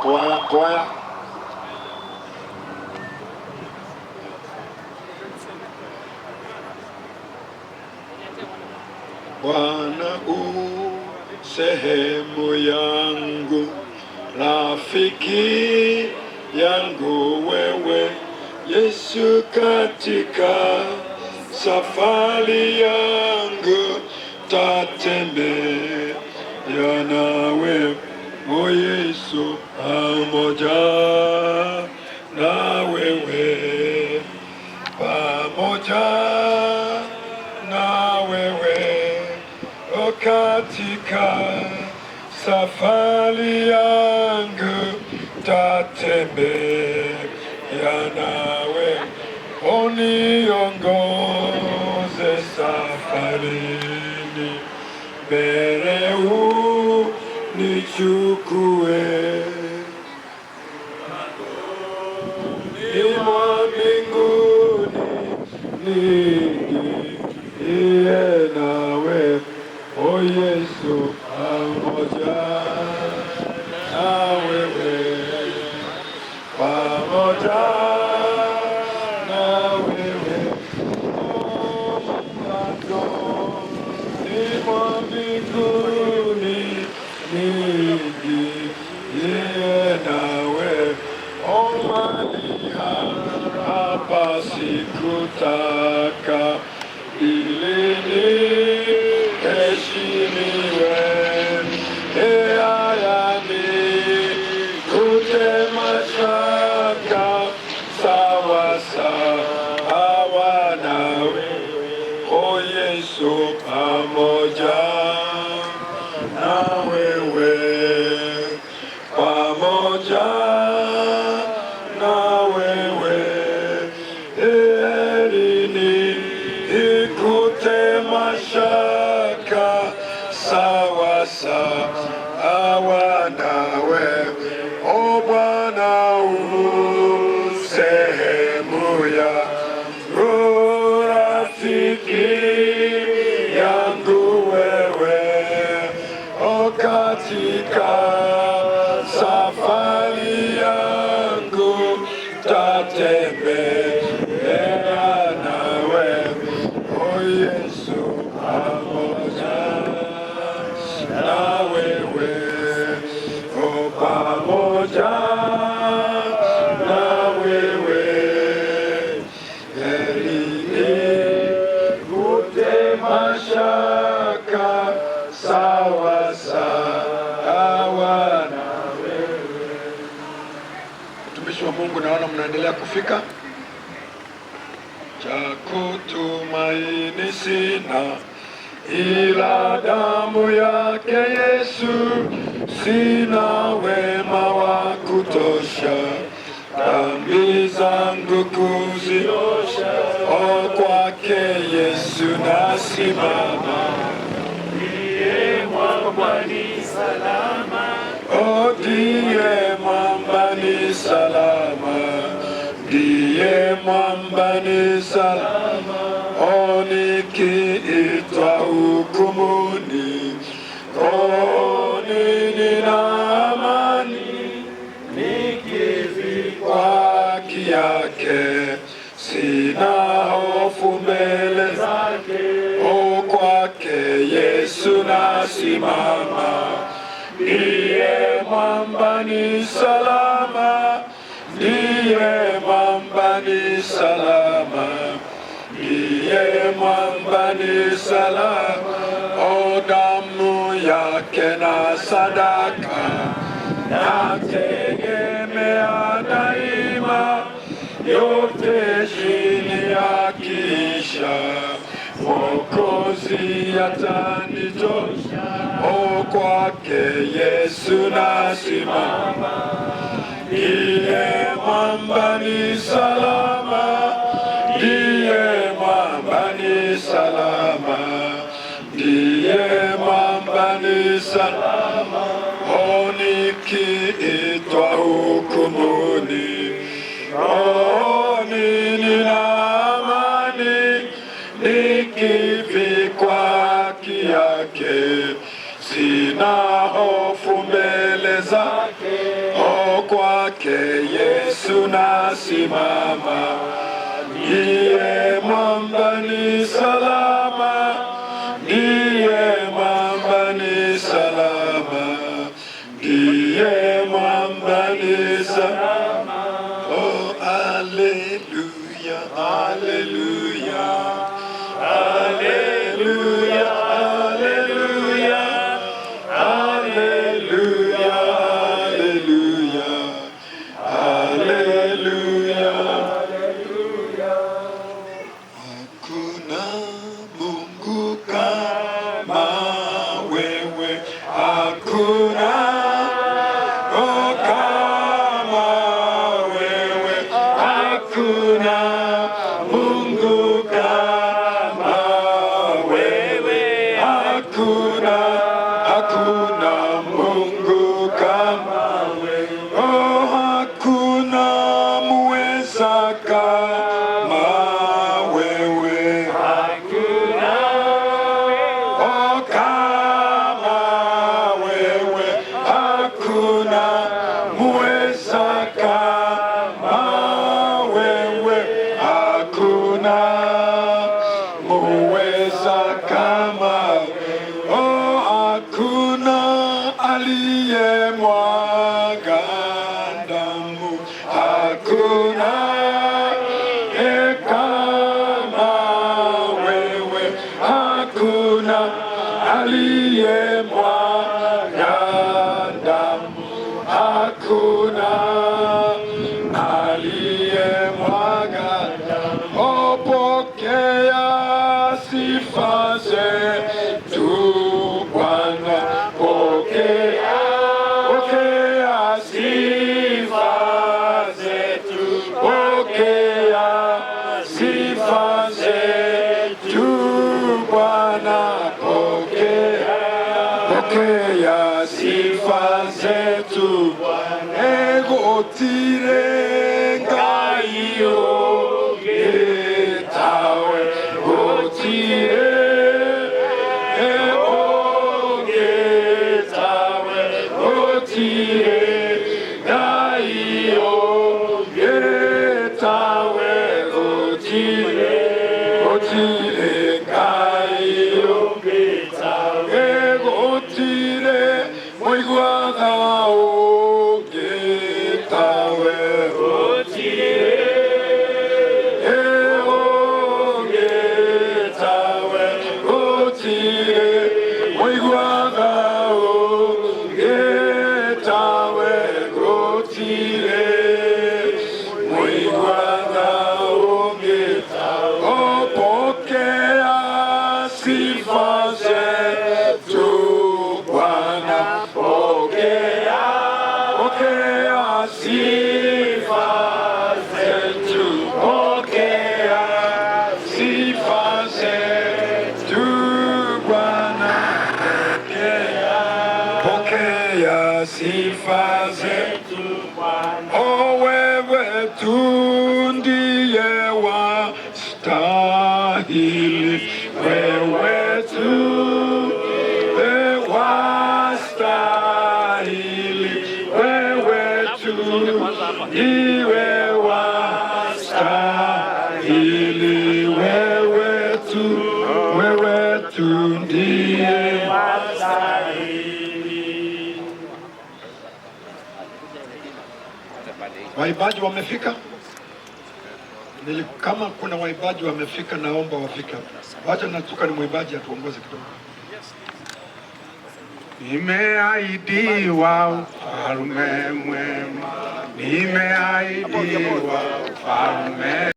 Kwaya, kwaya. Bwana u sehemu yangu, rafiki yangu wewe, Yesu katika safari yangu tatembea nawe, o Yesu pamoja na wewe, pamoja na wewe, o katika safari yangu tatembea nawe, uniongoze safarini, mbele unichukue ni mwa mbinguni niingie nawe, o Yesu pamoja na wewe, pamoja na wewe, o mlangoni mwa mbinguni niingie nawe, o mahali hapa sikutaka ili niheshimiwe, haya nikute mashaka sawa sawa nawe, o Yesu pamoja na wewe, pamoja na wewe, heri nikute mashaka sawa sawa nawe, o Bwana u sehemu ya rafiki yangu wewe, o katika safari yangu tatembea nawe, o Yesu pamoja na wewe, o pamoja na wewe, heri nikute mashaka sawa sawa na wewe. Watumishi wa Mungu, naona mnaendelea kufika. Cha kutumaini sina ila damu yake Yesu, sina wema wa kutosha, dhambi zangu kuziosha. O, kwake Yesu nasimama, Ndiye mwamba ni salama, O, ndiye mwamba ni salama, ndiye mwamba ni salama. O, nikiitwa hukumuni, rohoni nina amani, nikivikwa haki yake, sina hofu mbele zake. O, kwake Yesu nasimama, ndiye mwamba ni salama, ndiye mwamba ni salama, ndiye mwamba ni salama. O, damu yake na sadaka nategemea daima, yote chini yakiisha, Mwokozi atanitosha. O, kwake Yesu nasimama, ndiye mwamba ni salama, ndiye mwamba ni salama, ndiye mwamba ni salama. O, nikiitwa hukumuni, rohoni nina amani, nikivikwa haki yake, sina hofu mbele zake. O, O kwake Yesu nasimama, ndiye mwamba ni salama, ndiye mwamba ni salama, ndiye mwamba ni salama. Oh, haleluya, haleluya, haleluya, haleluya, haleluya, haleluya, haleluya. Hakuna Mungu kama wewe, hakuna, oh, kama wewe, hakuna Mungu kama wewe, hakuna, hakuna Mungu kama wewe, oh, hakuna muweza kama wewe. Oh, kama wewe, hakuna muweza kama wewe, hakuna muweza kama, oh, hakuna aliyemwaga damu, hakuna kama wewe, hakuna aliyemwaga damu, hakuna aliyemwaga damu. Oh, pokea sifa zetu Bwana, pokea, pokea sifa zetu, pokea sifa zetu Bwana, pokea, pokea sifa zetu. Gũtirĩ Ngai ũngĩ tawe, gũtirĩ ũngĩ tawe, gũtirĩ Ngai ũngĩ tawe, gũtirĩ, gũtirĩ Ngai ũngĩ tawe, gũtirĩ mũiguaga ũngĩ tawe, gũtirĩ ũngĩ tawe, gũtirĩ mũiguaga ũngĩ tawe, gũtirĩ mũiguaga ũngĩ tawe. Oh, pokea sifa zetu Bwana, pokea, pokea sifa zetu, pokea sifa zetu Bwana, pokea, pokea sifa zetu. Oh, wewe tu ndiye wastahili, wewe tu wastahili, wewe tu ndiwe wastahili, wewe tu, wewe tu ndiye wastahili. Waimbaji wamefika? Kama kuna waimbaji wamefika, naomba wafike hapa. Wacha natuka ni mwimbaji atuongoze kidogo. Nimeahidiwa ufalme mwema, nimeahidiwa ufalme.